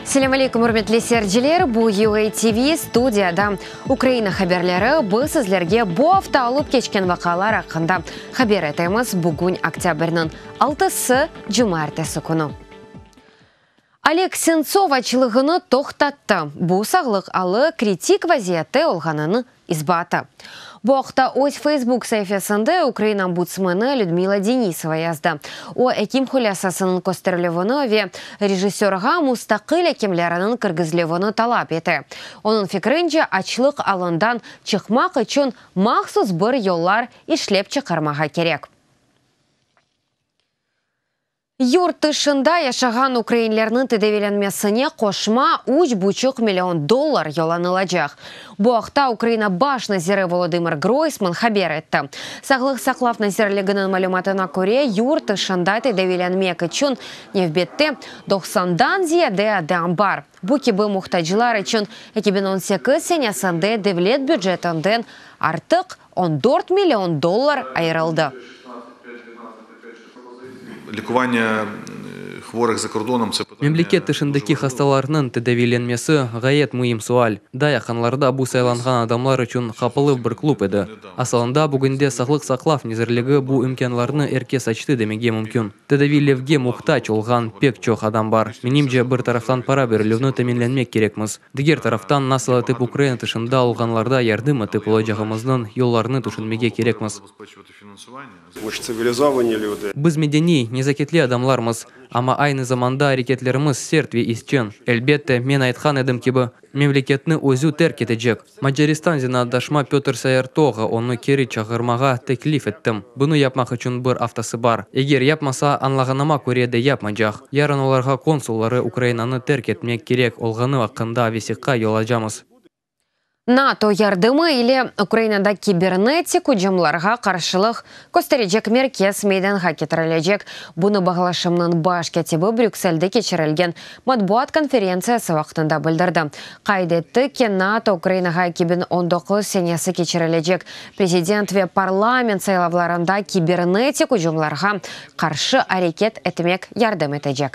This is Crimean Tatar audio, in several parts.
Selâm aleyküm, ürmetli seyirciler! Bu UA TV, studiyada Ukraina haberleri. Biz sizlerge bu afta olıp keçken vaqialar aqqında haber etemiz. Bugün oktâbrniñ altısı, cumaertesi künü. Oleg Sentsov açlığını toqtattı. Bu sağlıq alı kritik vaziyette olğanınıñ isbatı. Bu aqta öz Facebook saifesinde Ukraina ombudsmeni Lüdmila Denisova yazdı. O, ekim hulâsasınıñ kösterilüvini ve rejissörğa mustaqil ekimleriniñ kirgizilüvini talap ete. Onıñ fikrince, açlıq alından çıqmaq içün mahsus bir yollar işlep çıqarmağa kerek. Yurt tışında yaşağan ukrainlerniñ tedaviylenmesine qoşma üç buçuq million dollar yollanılacaq. Bu aqta Ukraina baş naziri Volodımır Groysman haber etti. Sağlıq saqlav nazirliginiñ malümatına köre, yurt tışında tedaviylenmek içün nevbette doqsandan ziyade adam bar. Bu kibi muhtaclar içün 2018 senesinde devlet bücetinden artıq 14 million dollar ayırıldı. Memleket tışındaki hastalarnıñ tedaviylenmesi, ğayet müim sual. Daa yaqınlarda bu saylanğan adamlar içün qapalı bir klub edi. Asılında, bugünde Sağlıq saqlav nazirligi bu imkânlarnı er kes açtı demege mümkün. Tedaviylevge muhtac olğan pek çoq adam bar. Menimce, bir taraftan para berilüvni teminlenmek kerekmiz. Diger taraftan, nasıl etip Ukraina tışında olğanlarda yardım etip olacağımıznıñ yollarını tüşünmege kerekmiz. Biz medeniy, nezaketli adamlarmız, amma aynı zamanda areketlerimiz sert ve izçen. Elbette, men aytqan edim kibi, memleketni özü terk etecek. Macaristan zenaatdaşıma Pötr Sayertoğa onı keri çağırmağa teklif ettim. Bunı yapmaq içün bir aftası bar. Eger yapmasa, añlağanıma köre de yapmacaq. Yarın olarğa konsulları Ukrainanı terk etmek kerek olğanı aqqında vesiqa yollacamız. NATO yardımı ile Ukrainada kibernetik ücümlarğa qarşılıq kösterecek merkez meydanğa ketirilecek. Bunı Bağlaşımnıñ baş kâtibi Brükselde keçirilgen matbuat konferentsiyası vaqtında bildirdi. Qayd etti ki, NATO Ukrainağa 2019 senesi keçirilecek prezident ve parlament saylavlarında kibernetik ücümlarğa qarşı areket etmek yardım etecek.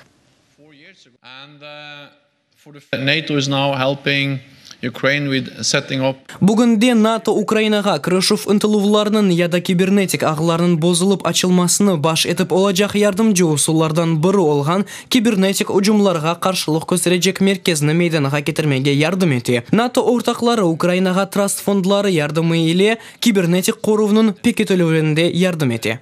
Bugünde NATO Ukrainağa kirişüv ıntıluvlarınıñ ya da kibernetik ağlarnıñ bozulıp açılmasını baş etip olacaq yardımcı usullardan biri olğan kibernetik ucumlarğa qarşılıq kösterecek merkezni meydanğa ketirmege yardım ete. NATO ortaqları Ukrainağa trast fondları yardımı ile kibernetik qoruvnıñ pekitilüvinde yardım ete.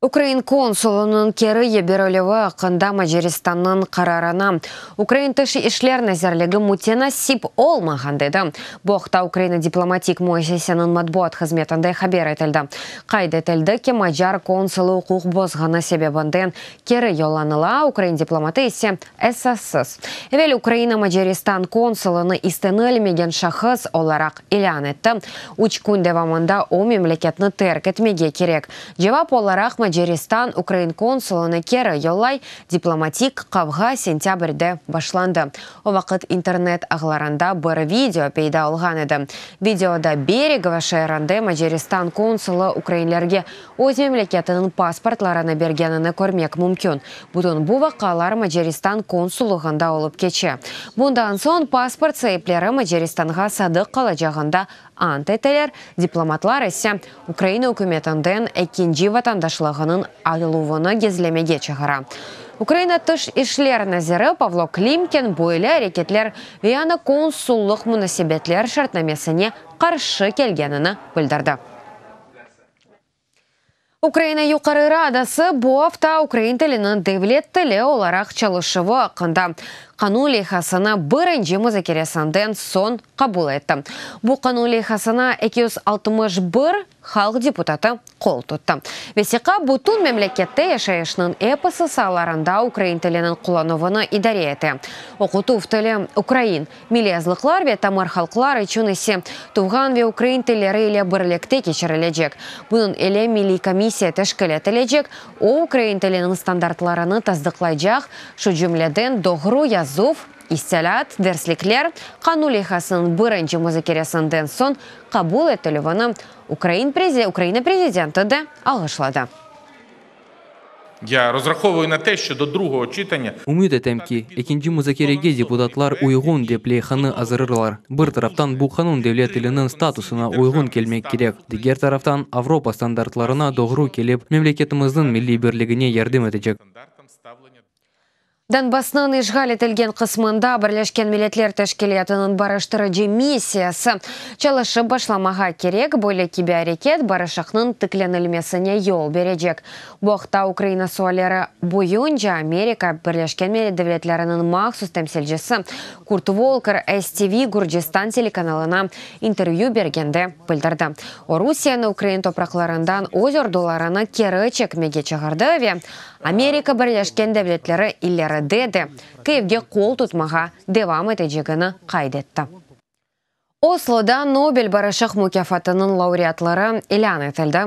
Ukrain konsulınıñ keri yiberilüvi aqqında Macaristannıñ qararına Ukrain Tış işler nazirligi mütenasip olmağan dedi. Bu aqta Ukraina diplomatik müessiseniñ matbuat hızmetinde haber etildi. Qayd etildi ki, macar konsulı uquq bozğanı sebebinden keri yollanıla, ukrain diplomatı ise esassız. Evel Ukraina Macaristan konsulını istenilmegen şahıs olaraq ilân etti. Üç kün devamında o memleketni terk etmege kerek. Cevap olaraq Macaristan ukrain konsulını keri yollay, diplomatik qavğa sentâbrde başlandı. O vaqıt internet ağlarında bir video peyda olğan edi. Videoda Beregovo şeerinde Macaristan konsulı ukrainlerge öz memleketiniñ pasportlarını bergenini körmek mümkün. Bütün bu vaqialar Macaristan konsullığında olıp keçe. Bundan soñ pasport saipleri Macaristanğa sadıq qalacağında ant eteler, diplomatlar ise Ukraina ükümetinden ekinci vatandaşlığınıñ aluvını gizlemege çağıra. Ukraina Tış işler naziri Pavlo Klimkin böyle areketler Viyana konsullıq munasebetler şartnamesine qarşı kelgenini bildirdi. Ukraina Yuqarı Radası bu afta ukrain tiliniñ devlet tili olaraq çalışuvı aqqında qanun leyhasını birinci muzakeresinden soñ qabul etti. Bu qanun leyhasına 261 halq deputatı qol tuttı. Vesiqa bütün memlekette yaşayışnıñ episi saalarında ukrain tiliniñ qullanuvını idare ete. Oqutuv tili, ukrain. Milliy azlıqlar ve tamır halqlar içün ise tuvğan ve ukrain tilleri ile birlikte keçirilecek. Bunıñ ile Milliy komissiya teşkil etilecek, o, ukrain tiliniñ standartlarını tasdıqlaycaq, şu cümleden doğru yazuv, ıstılaat, derslikler, qanun leyhasınıñ birinci muzakeresinden soñ qabul etilüvini Ukraina prezidenti de alğışladı. Я розраховую на те, що до другого читання Ümüt etem ki, ekinci muzakerege deputatlar uyğun dep leyhanı azırırlar. Bir taraftan bu qanun devlet tiliniñ statusına uyğun kelmek kerek, diger taraftan, Avropa standartlarına doğru kelip, memleketimizniñ milliy birligine yardım etecek. Donbassnıñ işğal etilgen qısmında Birleşken Milletler Teşkilâtınıñ barıştırıcı missiyası çalışıp başlamağa kerek, böyle kibi areket barışıqnıñ tiklenilmesine yol berecek. Bu aqta Ukraina sualleri boyunca Amerika Birleşken Devletleriniñ mahsus temsilcisi Kurt Volker STV Gürcistan telekanalına intervyü bergende bildirdi. O, Rusiyeni ukrain topraqlarından öz ordularını keri çekmege çağırdı ve Amerika Birleşken Devletleri ileride de Kyivge qol tutmağa devam etecegini qayd etti. Osloda Nobel barışıq mukâfatınıñ laureatları ilân etildi.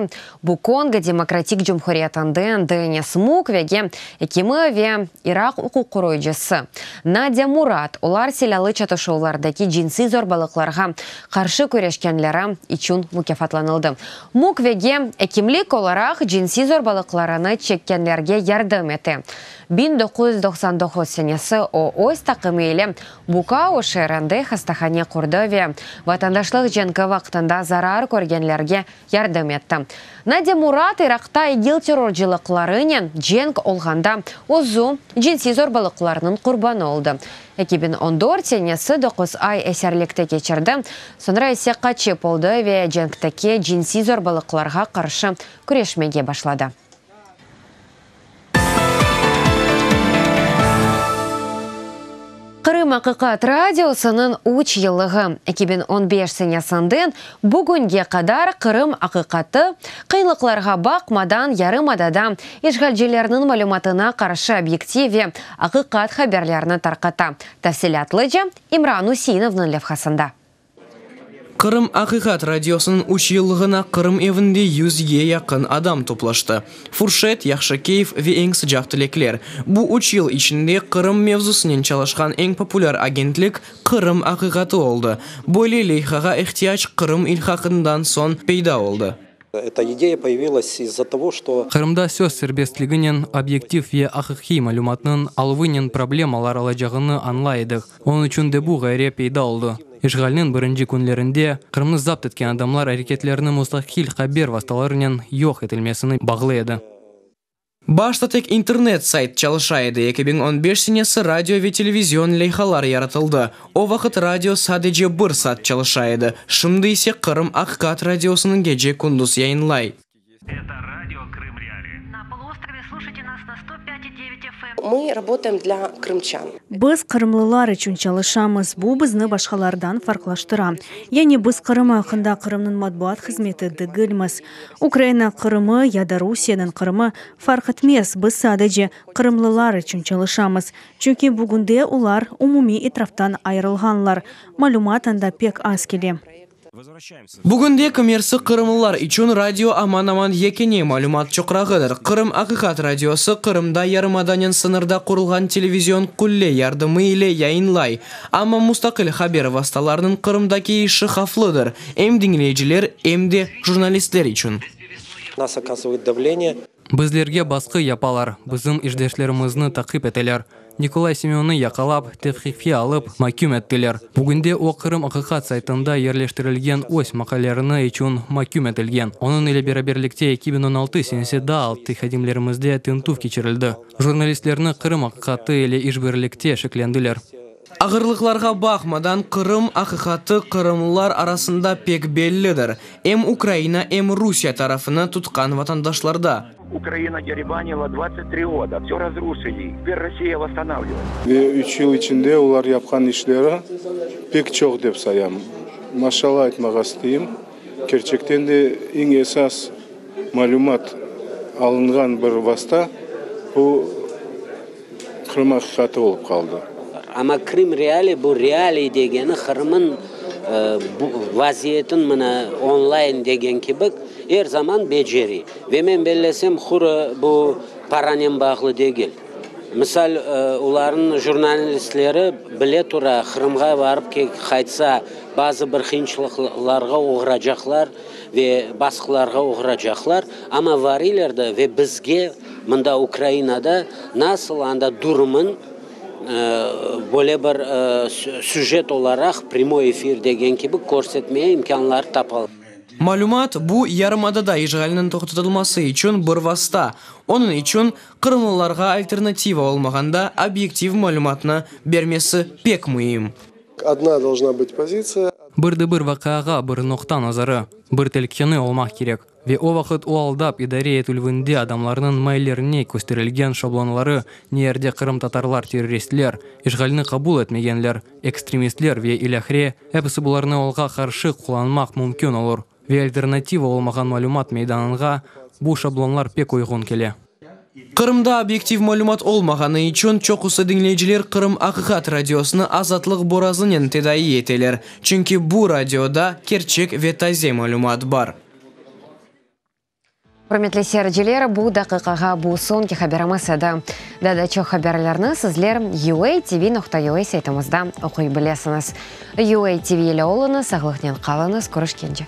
Bu Kongo Demokratik Cumhuriyetinden Denis Mukvege, ekimi ve İraq uquqqoruyıcısı Nadia Murad, olar silâlı çatışuvlardaki cınsiy zorbalıqlarğa qarşı küreşkenleri içün mukâfatlanıldı. Mukvege ekimlik olaraq cınsiy zorbalıqlarını çekkenlerge yardım ete. 1999 senesi o, öz taqımı ile Bukavu şeerinde hastahane qurdı ve vatandaşlıq cenki vaqtında zarar körgenlerge yardım etti. Nadia Murad İraqta İGİL terrorcılıqlarınen cenk olğanda özü cınsiy zorbalıqlarnıñ qurbanı oldı. 2014 senesi doquz ay esirlikte keçirdi, soñra ise qaçıp oldı ve cenkteki cınsiy zorbalıqlarğa qarşı küreşmege başladı. Qırım Aqiqat Radiosınıñ üç yıllığı, 2015 senesinden bugünge qadar Qırım Aqiqatı, qıyınlıqlarğa baqmadan, yarımadada işğalcilerniñ malümatına qarşı obyektiv ve aqiqat haberlerni tarqata. Tafsilâtlıca İmran Useinovnıñ levhasında. Qırım. Aqiqat Radiosınıñ üç yıllığına Qırım evinde yüzge yaqın adam toplaştı. Furşet, yahşı keyf ve eñ sıcaq tilekler. Bu üç yıl içinde Qırım mevzusınen çalışqan eñ populâr agentlik Qırım. Aqiqatı oldı. Böyle leyhağa ihtiyac Qırım ilhaqından soñ peyda oldı. Эта идея появилась из-за того, что Qırımda söz serbestliginen, obyektiv ve aqiqiy malümatnıñ aluvınen problemalar olacağını añlay edik. Onıñ içün de bu ğayre peyda oldı. İşğalniñ birinci künlerinde Qırımnı zapt etken adamlar areketlerini mustaqil haber vastalarınen yoq etilmesine bağlı edi. Başta tek internet sayt çalışa edi. 2015 senesi radio ve televizion leyhalar yaratıldı. O vaqıt radio sadece bir saat çalışa edi. Şimdi ise Qırım Aqiqat Radiosınıñ gece-kündüz yayınlay. Это радио Крым Реалии. На полуострове слушайте нас на 105,9 FM. Мы работаем для крымчан. Biz qırımlılar içün çalışamız, bu bizni başqalardan farqlaştıra. Yani biz Qırım aqqında Qırımnıñ matbuat hızmeti degilmiz. Ukraina Qırımı ya da Rusiyeniñ Qırımı, farq etmez, biz sadece qırımlılar içün çalışamız, çünki bugünde olar umumiy etraftan ayırılğanlar, malümat anda pek az kele. Bugünde kimerde qırımlılar içün radio aman-aman yekâne malümat çoqrağıdır. Qırım. Aqiqat Radiosı Qırımda yarımadanen sıñırda qurulğan televizion qulle yardımı ile yayınlay. Amma mustaqil haber vastalarınıñ Qırımdaki işi havflıdır, em diñleyiciler, em de jurnalistler içün. Нас оказывают давление. Bizlerge basqı yapalar, bizim işdeşlerimizni taqip eteler. Nikolay Semennı yaqalap, tevqifke alıp, maküm ettiler. Bugünde o Qırım Aqiqat saytında yerleştirilgen öz maqalelerini içün maküm etilgen. Onıñ ile beraberlikte 2016 senesi daa altı hadimlerimizde tintüv keçirildi. Jurnalistlerni Qırım Aqiqatı ile işbirlikte şeklendiler. Ağırlıqlarğa baqmadan, Qırım Aqiqatı qırımlılar arasında pek bellidir. Em Ukraina, em Rusiye tarafını tutqan vatandaşlarda. Украина дерибанила 23 года, все разрушили, теперь Россия восстанавливает. Ve üç yıl içinde olar yapqan işleri pek çoq dep sayam. Maşalla aytmağa isteyim. Kerçekten de eñ esas malümat alınğan bir vasta bu Qırım Aqiqatı olıp qaldı. Amma Krım Reali bu realiy degeni Qırımnıñ vaziyetin mına online degen kibi er zaman beceri. Ve men bellesem quru bu paranen bağlı degil. Misal olarnıñ jurnalistleri bile tura Qırımğa barıp qaytsa bazı bir qıyınçılıqlarğa oğracaqlar ve basqılarğa oğracaqlar, amma varıylar da ve bizge. Mında Ukrainada nasıl anda durumın böyle bir süjet olaraq pryamoy efir degen kibi körsetmeye imkânlar tapalar. Malümat, bu, yarımadada işğalniñ toqtatılması içün bir vasta. Onıñ içün, qırımlılarğa alternativa olmağanda obyektiv malümatnı bermesi pek müim. Odna dolžna bıt pozitsiya. Bir de bir vaqiağa bir noqta nazarı, bir telkeni olmaq kerek. Ve o vaqıt o aldap idare etilüvinde adamlarnıñ maillerine kösterilgen şablonları, ne yerde qırımtatarlar terroristler, işğalni qabul etmegenler, ekstremistler ve ilâhre, episi bularnı olğa qarşı qullanmaq mümkün olur. Ve alternativa olmağan malümat meydanınğa bu şablonlar pek uyğun kele. Qırımda obyektiv malümat olmağanı içün çoqusı diñleyiciler Qırım. Aqiqat Radiosını azatlıq borazınen tedaiy eteler, çünki bu radioda kerçek ve taze malümat bar. Ürmetli seyirciler, bu daqiqağa bu soñki haberimiz edi. Daa da çoq haberlerni sizler uatv.ua saytımızda oquy bilesiñiz. UATV ile oluñız, sağlıqnen qalıñız, körüşkence.